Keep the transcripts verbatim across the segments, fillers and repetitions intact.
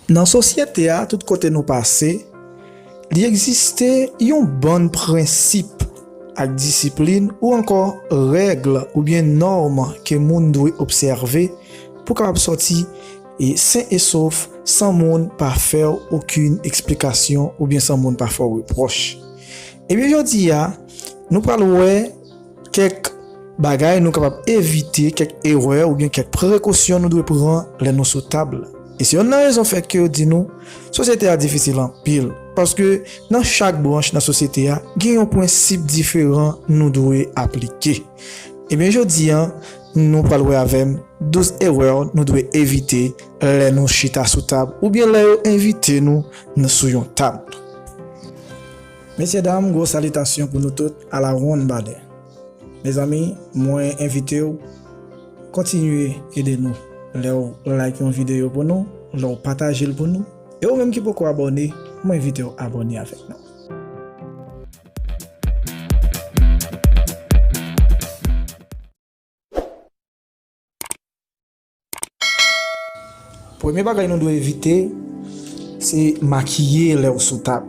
Nan sosyete a, tout kote nou pase, li egziste yon bann prensip ak disiplin ou ankò règ oubyen nòm ke moun dwe obsève pou kapab sòti e sen e sof san moun pa fè w okenn eksplikasyon oubyen san moun pa fè w repwòch. Ebyen, jodi a, nou pral wè kèk bagay nou kapab evite, kèk erè oubyen kèk prekosyon nou dwe pran lè nou sou tab la. E se yonn nan rezon fè ke yo di nou, sosyete a difisil anpil. Paske nan chak branch nan sosyete a, gen yon prensip diferan nou dwe aplike. Ebyen, jodi a, nou pral wè avè m douz erè nou dwe evite lè nou chita sou tab oubyen lè yo envite nou nan, sou yon tab. Mesyedam, gwo salitasyon pou nou tout, a la ronn badè. Mezanmi, mwen envite w kontinye ede nou lè w like yon videyo pou nou, lè w pataje l pou nou. E ou menm ki poko abòne, mwen envite w abòne avèk nou. Premye bagay nou dwe evite, se makiye lè w sou tab.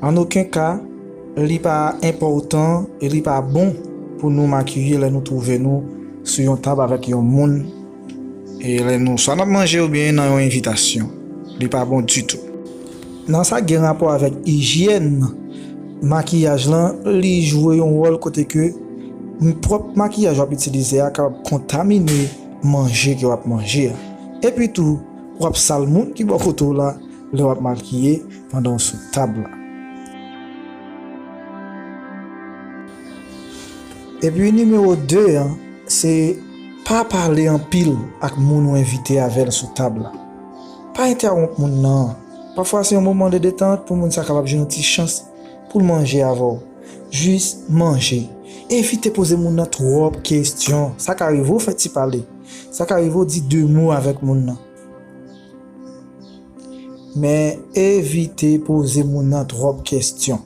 An okenn ka, li pa enpòtan e li pa bon pou nou makiye lè nou twouve nou sou yon tab avèk yon moun, e lè nou swa n ap manje oubyen nan yon envitasyon. Li pa bon ditou. Nan sa gen rapò avèk ijyèn, makiyaj lan, li jwe yon wòl kote ke pwòp makiyaj w ap itilize a kapab kontamine manje ke w ap manje a. Epi tou, w ap sal moun ki bò kote w la lè w ap makiye pandan w sou tab la. Epi nimewo de an, se pa pale anpil ak moun ou envite avè l sou tab la. Pa entèwonp moun nan. Pafwa se yon moman de detant pou moun sa kapab jwenn yon ti chans pou l manje avè w. Jis manje. Evite poze moun nan twòp kesyon. Sa ka rive w fè ti pale. Sa ka rive w di de mo avèk moun nan. Men evite poze moun nan twòp kesyon.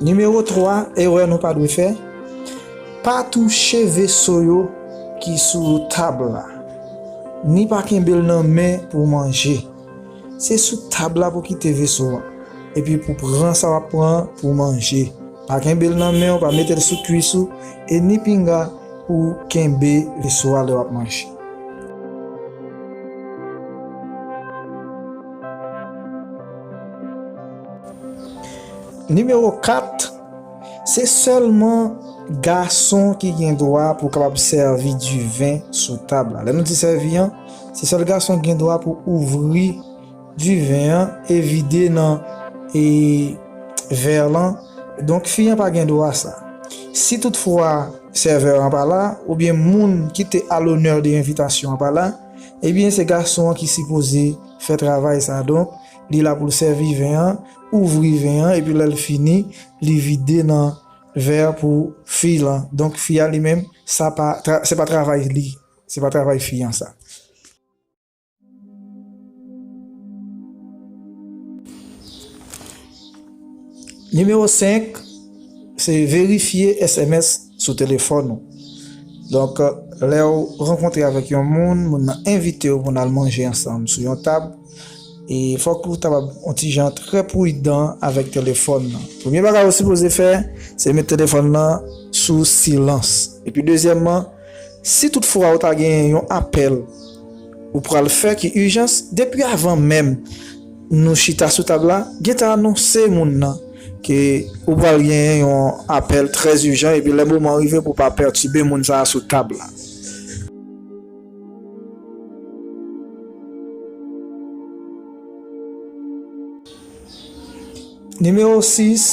Nimewo twa, erè nou pa dwe fè, pa touche veso yo ki sou tab la, ni pa kenbe l nan men pou manje. Se sou tab la pou kite veso a, epi pou pran sa w ap pran pou manje. Pa kenbe l nan men w, pa mete l sou kwis ou, e ni pinga pou kenbe veso a lè w ap manje. Nimewo kat, se sèlman gason ki gen dwa pou kapab sèvi diven sou tab la. Lè nou di sèvi an, se sèl gason ki gen dwa pou ouvri diven an e vide nan, e, vè lan. Donk, fi an pa gen dwa sa. Si toutfwa sèvè an pa la, oubyen moun ki te a lonè de envitasyon an pa la, ebyen, se gason an ki sipoze fè travay sa. Donk, li la pou l sèvi ven an, ouvri ven an, epi lè l fini, li vide nan vè pou fi lan. Donk, fi a li menm, sa pa tra-, se pa travay li. Se pa travay fi an sa. Nimewo senk, se verifye S M S sou telefòn ou. Donk, lè w rankontre avèk yon moun, moun nan envite w pou n al manje ansanm sou yon tab, e fòk ou kapab yon ti jan trè pridan avèk telefòn nan. Premye bagay ou sipoze fè, se met telefòn nan sou silans. Epi dezyèmman, si toutfwa ou ta gen yon apèl ou pral fè ki ijans, depi avan menm nou chita sou tab la, gentan anonse moun nan ke ou pral genyen yon apèl trè ijan, epi lè moman an rive pou w pa pètibe moun sa a sou tab la. Nimewo sis,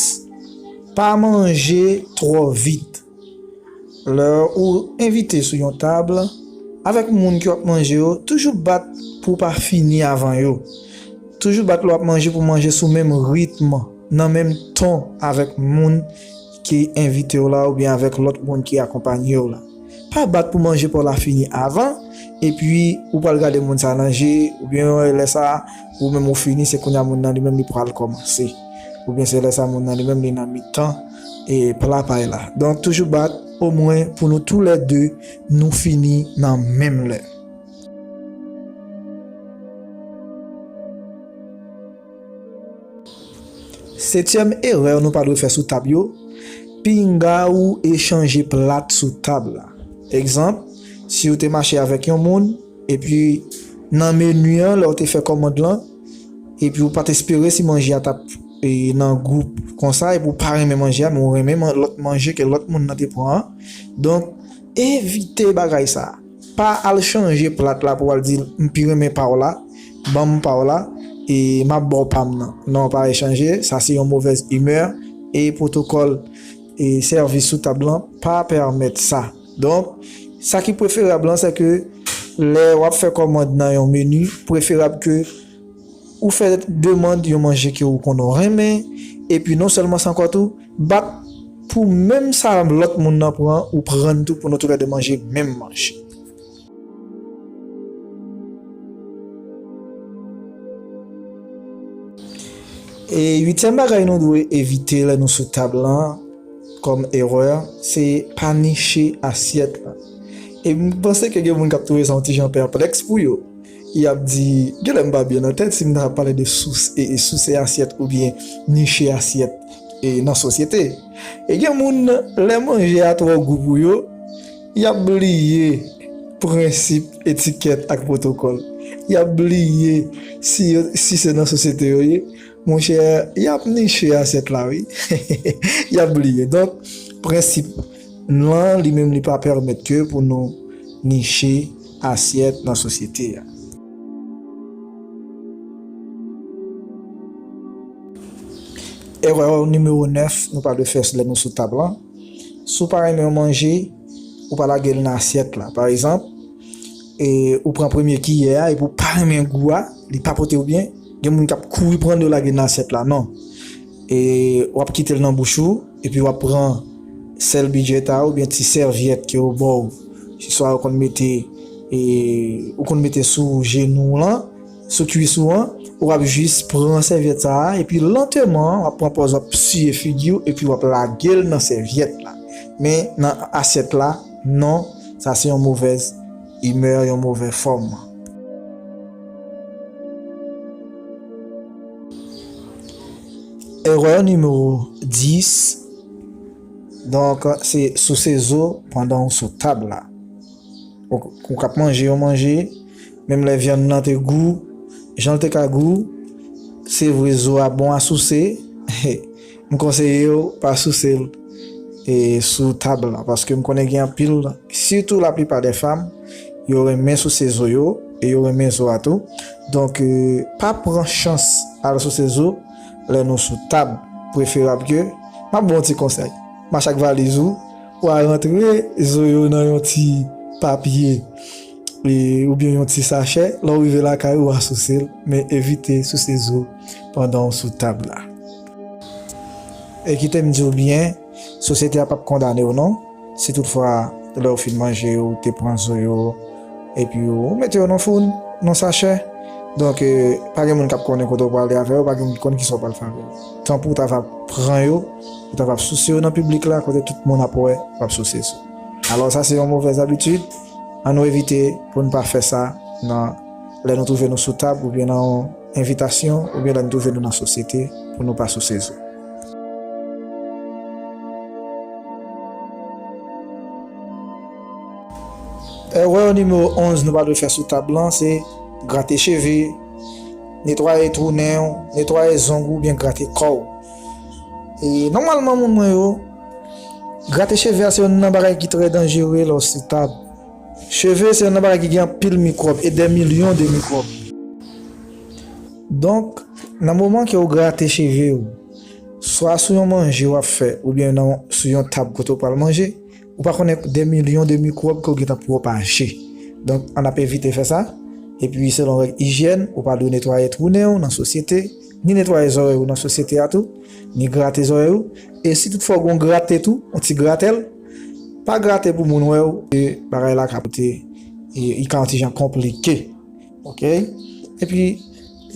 pa manje twò vit. Lè ou envite sou yon tab, avèk moun ke w ap manje yo, toujou bat pou w pa fini avan yo. Toujou bat lè w ap manje pou w manje sou menm ritm, nan menm ton avèk moun ki envite w la oubyen avèk lòt moun ki akonpanye w la. Pa bat pou manje pa w la fini avan, epi ou pral gade moun sa nan je, oubyen lè sa, ou menm ou fini, se kounye a moun nan li menm li pral kòmanse. Oubyen se lè sa moun nan li menm li nan mitan, e pla pay la. Donk, toujou bat, omwen pou nou toulède, nou fini nan menm lè. Setyèm erè nou pa dwe fè sou tab yo, pinga ou e chanje plat sou tab la. Egzanp, si w te mache avèk yon moun, epi nan meni an, lè w te fè kòmand lan, epi ou pa t espere si manje a t ap, e, nan gou konsa, epi ou pa renmen manje a, men ou renmen man-, lòt manje ke lòt moun nan te pran an. Donk, evite bagay sa a. Pa al chanje plat la pou w al di, "M pi renmen pa w la, ban m pa w la, e m ap ba w pa m nan." Non, pa echanje, sa se yon movèz imè, e pwotokòl, e sèvis sou tab lan pa pèmèt sa. Donk, sa ki preferab lan, se ke lè w ap fè kòmand nan yon meni, preferab ke ou fè demann yon manje ke ou konn ou renmen, epi non sèlman sa ankò tou, bat pou menm sa lòt moun nan pran, ou pran tou pou nou toulède manje menm manje. E uityèm bagay nou dwe evite lè nou sou tab lan, kòm erè, se pa niche asyèt la. E m panse ke gen moun k ap twouve sa yon ti jan pèplèks pou yo. Y ap di, genlè m pa byen nan tèt si m ta pale de sous-, e, e souse asyèt oubyen niche asyèt, e, nan sosyete. E gen moun, lè manje a twò gou pou yo, y ap bliye prensip etikèt ak pwotokòl. Y ap bliye si yo, si se nan sosyete yo ye. Monchè, y ap niche asyèt la, wi. Y ap bliye. Donk, prensip lan, li menm, li pa pèmèt ke pou nou niche asyèt nan sosyete a. Erè nimewo nèf, nou pa dwe fè lè nou sou tab lan. Si w pa renmen yon manje, ou pa lage l nan asyèt la. Pa egzanp, e, ou pran premye kiyè a epi w pa renmen gou a, li pa pote w byen, gen moun k ap kouri pran l yo lage l nan asyèt la, non. E, w ap kite l nan bouch ou, epi w ap pran sèl bidjèt a oubyen ti sèvyèt ke yo ba w. Swa yo konn mete, e, ou konn mete sou jenou w lan, sou kwis ou an, w ap jis pran sèvyèt sa a, epi lanteman, w ap pran pòz, w ap siye figi w, epi w ap lage l nan sèvyèt la. Men nan asyèt la, non, sa se yon movèz imè, yon movè fòm. Erè nimewo dis, donk, se souse zo pandan w sou tab la. Ou, ou k ap manje yon manje, menm lè vyann nan te gou, jan l te ka gou, se vre zo a bon a souse, m konseye w pa souse l, e, sou tab la, paske m konnen gen anpil, sitou laplipa dè fanm, yo renmen souse zo yo, e yo renmen zo a tou. Donk, e, pa pran chans al souse zo lè nou sou tab. Preferab ke, m ap ba w yon ti konsèy. Mache ak valiz ou, w a rantre zo yo nan yon ti papye, e, oubyen yon ti sachè. Lè w rive lakay ou, w a souse l, men evite souse zo pandan w sou tab la. E kite m di w byen, sosyete a p ap kondane w non, si toutfwa lè w fin manje, ou te pran zo yo, epi ou mete yo nan foun, nan sachè. Donk, e, pa gen moun k ap konnen kote w prale avè yo, pa gen moun ki konn kisa w pral fè avè yo. Tanpri w ta va pran yo, ou ta va souse yo nan piblik la, kote tout moun ap wè w ap souse zo. Alò, sa se yon movèz abitid. Ann nou evite pou n pa fè sa nan, lè nou twouve nou sou tab oubyen nan yon envitasyon, oubyen lè nou twouve nou nan sosyete, pou nou pa souse zo. Erè nimewo onz nou pa dwe fè sou tab lan, se grate cheve, netwaye twou nen w, netwaye zong ou, oubyen grate kò w. E nòmalman, moun mwen yo, grate cheve a se youn nan bagay ki trè danjere lè w sou tab. Cheve se youn nan bagay ki gen anpil mikwòb, e dè milyon de mikwòb. Donk, nan moman ke w grate cheve w, swa sou yon manje w ap fè, oubyen nan, sou yon tab kote w pral manje, ou pa konnen dè milyon de mikwòb ke w gentan pwopaje. Donk, ann ap evite fè sa. Epi, selon règ ijyèn, ou pa dwe netwaye twou nen w nan sosyete, ni netwaye zòrèy ou nan sosyete a tou, ni grate zòrèy ou. E si toutfwa w gen yon grate tou, yon ti gratèl, pa grate pou moun wè w, e bagay la ka pote, e, li ka yon ti jan konplike. Oke? Epi,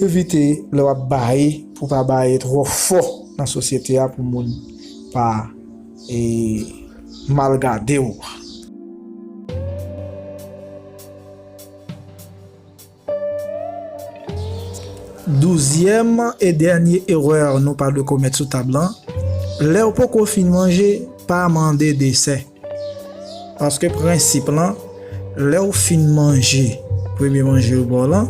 evite lè w ap baye, pou w pa baye twò fò nan sosyete a, pou moun pa e, mal gade w. Douzyèm e dènye erè nou pa dwe komèt sou tab lan, lè w poko fin manje, pa mande desè. Paske prensip lan, lè w fin manje premye manje yo ba w lan,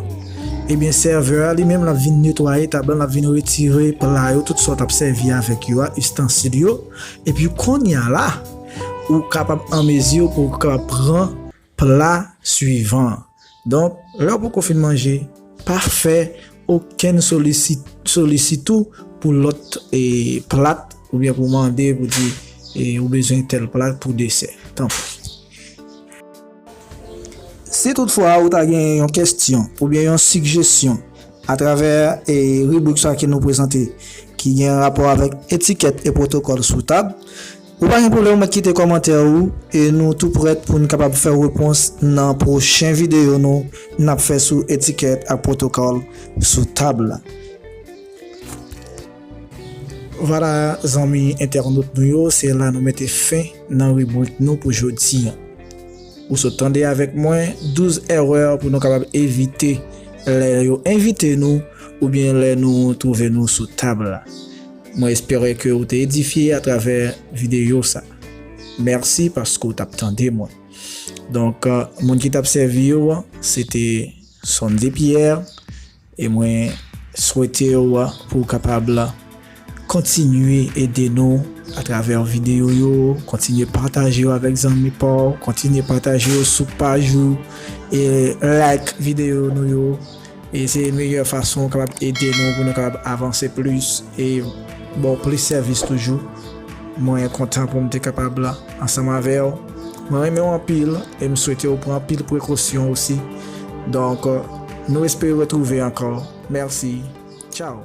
ebyen sèvè a li menm l ap vin netwaye tab lan, l ap vin retire pla yo, tout sa w t ap sèvi avèk yo a, istansil yo, epi kounye a la, ou kapab an mezi pou w kapab pran pla swivan an. Donk, lè w poko fin manje, pa fè okenn solisi-, solisitou pou lòt, e, plat, oubyen pou mande, pou di, e, ou bezwen tèl plat pou desè. Tanpri. Si toutfwa ou ta gen yon kesyon oubyen yon sigjesyon atravè, e, ribrik sa ke nou prezante, ki gen rapò avèk etikèt e pwotokòl sou tab, ou pa gen pwoblèm, ou mèt kite kòmantè ou, e nou tou prèt pou n kapab fè repons nan pwochen videyo nou n ap fè sou etikèt ak pwotokòl sou tab la. Vwala, zanmi entènot nou yo, se la nou mete fen nan ribrik nou pou jodi a. Ou sot tande avèk mwen douz erè pou nou kapab evite lè yo envite nou oubyen lè nou twouve nou sou tab la. Mwen espere ke ou te edifye atravè videyo sa. Mèsi paske w t ap tande mwen. Donk, moun ki t ap sèvi yo, se te Sondy Pierre. E mwen swete w pou w kapab kontinye ede nou atravè videyo yo, kontinye pataje yo avèk zanmi pa w, kontinye pataje yo sou paj ou, e like videyo nou yo. E se meyè fason w kapab ede nou pou nou kapab avanse plis e ba w plis sèvis toujou. Mwen kontan pou m te kapab la ansanm avè w. Mwen renmen w anpil e m swete w pran anpil prekosyon osi. Donk, nou espere retwouve ankò. Mèsi. Tchao.